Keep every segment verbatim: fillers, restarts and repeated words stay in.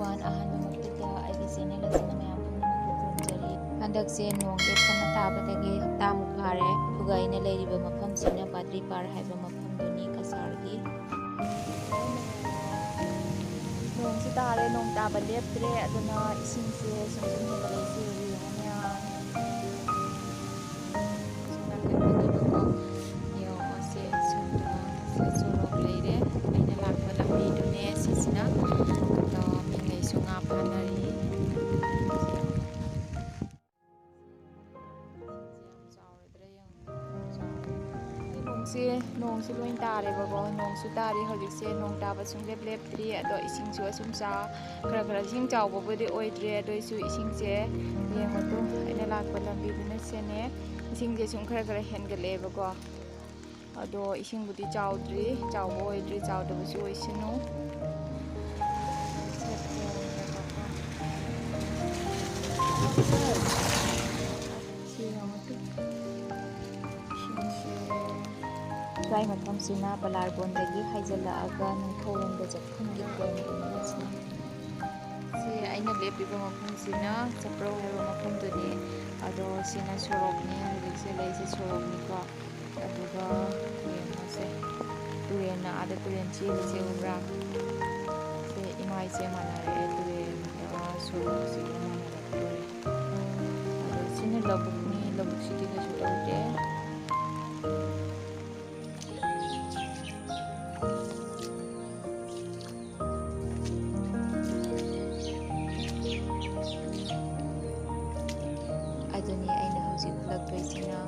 One ꯑꯍꯥꯟꯕ ꯃꯛꯇꯗ ꯑꯩꯒꯤ channel ꯑꯁꯤꯅ ꯃꯌꯥꯝ ꯄꯨꯝꯅꯃꯛꯄꯨ ꯈꯨꯔꯨꯝꯖꯔꯤ꯫ ꯍꯟꯗꯛꯁꯦ ꯅꯣꯡ ꯂꯦꯞꯇꯅ ꯇꯥꯕꯗꯒꯤ ꯍꯞꯇꯥꯃꯨꯛ ꯐꯥꯔꯦ꯫ ꯑꯗꯨꯒ ꯑꯩꯅ ꯂꯩꯔꯤꯕ ꯃꯐꯝꯁꯤꯅ ꯄꯥꯗ꯭ꯔꯤ ꯄꯥꯔ ꯍꯥꯏꯕ ꯃꯐꯝꯗꯨꯅꯤ ꯀꯁꯥꯔꯒꯤ꯫ ꯅꯣꯡꯁꯤ ꯇꯥꯔꯦ, ꯅꯣꯡ ꯇꯥꯕ ꯂꯦꯞꯇ꯭ꯔꯦ, ꯑꯗꯨꯅ ꯏꯁꯤꯡꯁꯦ ꯁꯨꯝ ꯁꯨꯝ ꯍꯦꯟꯒꯠꯂꯛꯏꯁꯦ ꯌꯦꯡꯉꯣ ꯃꯌꯥꯝ꯫ ꯁꯣꯝ ꯅꯥꯀꯟꯗꯅꯦꯕꯀꯣ꯫ ꯌꯦꯡꯉꯣ ꯁꯦ, ꯁꯣꯝꯗ ꯁꯦ ꯁꯣꯔꯣꯛ ꯂꯩꯔꯦ꯫ ꯑꯩꯅ ꯂꯥꯛꯄ ꯂꯝꯕꯤꯗꯨꯅꯦ ꯁꯤꯁꯤꯅ꯫ ꯑꯗꯣ ꯃꯤꯉꯩꯁꯨ ꯉꯥ ꯐꯥꯅꯔꯤ꯫ ꯌꯥꯝ ꯆꯥꯎꯔꯗ꯭ꯔꯥ ꯌꯦꯡꯉꯣ꯫ ꯅꯣꯡꯁꯦ, ꯅꯣꯡꯁꯦ ꯂꯣꯏ ꯇꯥꯔꯦꯕꯀꯣ꯫ ꯅꯣꯡꯁꯨ ꯇꯥꯔꯤ ꯍꯧꯖꯤꯛꯁꯦ꯫ ꯅꯣꯡ ꯇꯥꯕ ꯁꯨꯡꯂꯦꯞ ꯂꯦꯞꯇ꯭ꯔꯤ꯫ ꯑꯗꯣ ꯏꯁꯤꯡꯁꯨ ꯑꯁꯨꯝ ꯆꯥ-, ꯈꯔ ꯈꯔ ꯏꯁꯤꯡ ꯆꯥꯎꯕꯕꯨꯗꯤ ꯑꯣꯏꯗ꯭ꯔꯦ꯫ ꯑꯗꯨ ꯑꯣꯏꯁꯨ ꯏꯁꯤꯡꯁꯦ ꯌꯦꯡꯉꯣ ꯇꯨ, ꯑꯩꯅ ꯂꯥꯛꯄ ꯂꯝꯕꯤꯗꯨꯅ ꯁꯤꯅꯦ꯫ ꯏꯁꯤꯡꯁꯦ ꯁꯨꯝ ꯈꯔ ꯈꯔ ꯍꯦꯟꯒꯠꯂꯛꯑꯦꯕꯀꯣ꯫ ꯑꯗꯣ ꯏꯁꯤꯡꯕꯨꯗꯤ ꯆꯥꯎꯗ꯭ꯔꯤ, ꯆꯥꯎꯕ ꯑꯣꯏꯗ꯭ꯔꯤ, ꯆꯥꯎꯗꯕꯁꯨ ꯑꯣꯏꯁꯅꯨ꯫ ꯁꯤ ꯌꯦꯡꯉꯨ ꯇꯨ꯫ ꯏꯁꯤꯡꯁꯦ ꯁ꯭ꯋꯥꯏ ꯃꯐꯝꯁꯤꯅ ꯄꯂꯥꯔꯕꯣꯟꯗꯒꯤ ꯍꯥꯏꯖꯤꯜꯂꯛꯑꯒ ꯅꯤꯡꯊꯧꯔꯣꯝꯗ ꯆꯠꯐꯝꯒꯤ ꯈꯣꯡ ꯁꯤ ꯑꯩꯅ ꯂꯦꯞꯄꯤꯕ ꯃꯐꯝꯁꯤꯅ ꯆꯄ꯭ꯔꯧ ꯍꯥꯏꯕ ꯃꯐꯝꯗꯨꯅꯤ꯫ ꯑꯗꯣ ꯁꯤꯅ ꯁꯣꯔꯣꯛꯅꯤ, ꯍꯧꯖꯤꯛꯁꯦ ꯂꯩꯁꯦ ꯁꯣꯔꯣꯛꯅꯤꯀꯣ꯫ ꯑꯗꯨꯒ ꯌꯦꯡꯉꯣꯁꯦ, ꯇꯨꯔꯦꯟꯅ ꯑꯥꯗ ꯇꯨꯔꯦꯟ ꯆꯦꯜꯂꯤꯁꯦ ꯎꯕ꯭ꯔꯥ? ꯁꯦ ꯏꯃꯥ ꯏꯆꯦ ꯃꯥꯟꯅꯔꯛꯑꯦ, ꯇꯨꯔꯦꯟꯒ ꯁꯣꯔꯣꯛꯁꯤꯒ ꯃꯥꯟꯅꯔꯛꯇꯣꯔꯦ꯫ ꯑꯗꯣ ꯁꯤꯅ ꯂꯧꯕꯨꯛꯅꯤ, ꯂꯧꯕꯨꯛꯁꯤꯗꯤ ꯀꯩꯁꯨ ꯇꯧꯗꯦ꯫ ꯑꯗꯨꯅꯤ ꯑꯩꯅ ꯍꯧꯖꯤꯛ ꯎꯠꯂꯛꯇꯣꯏꯁꯤꯅ꯫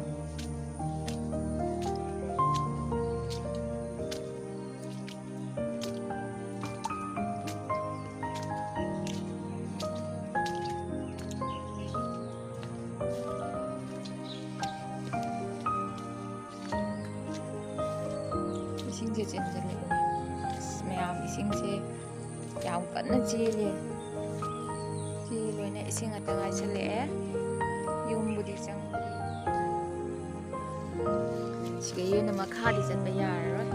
ꯏꯁꯤꯡꯁꯦ ꯆꯦꯟꯁꯤꯜꯂꯛꯑꯦ꯫ ꯑꯁ, ꯃꯌꯥꯝ ꯏꯁꯤꯡꯁꯦ ꯌꯥꯝ ꯀꯟꯅ ꯆꯦꯜꯂꯦ꯫ ꯁꯤ ꯂꯣꯏꯅ ꯏꯁꯤꯡ ꯉꯥꯛꯇ ꯉꯥꯏꯁꯜꯂꯛꯑꯦ꯫ ꯌꯨꯝꯕꯨꯗꯤ ꯆꯪꯗ꯭ꯔꯤ꯫ ꯁꯤꯗꯒꯤ ꯍꯦꯟꯅ ꯃꯈꯥꯗꯤ ꯆꯠꯄ ꯌꯥꯔꯔꯣꯏ꯫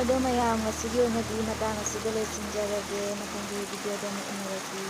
ꯑꯗꯣ ꯃꯌꯥꯝ, ꯉꯁꯤꯒꯤ ꯑꯣꯏꯅꯗꯤ ꯃꯇꯥꯡ ꯑꯁꯤꯗ ꯂꯣꯏꯁꯤꯟꯖꯔꯒꯦ꯫ ꯃꯊꯪꯒꯤ video ꯗ ꯑꯃꯨꯛ ꯎꯅꯔꯁꯤ꯫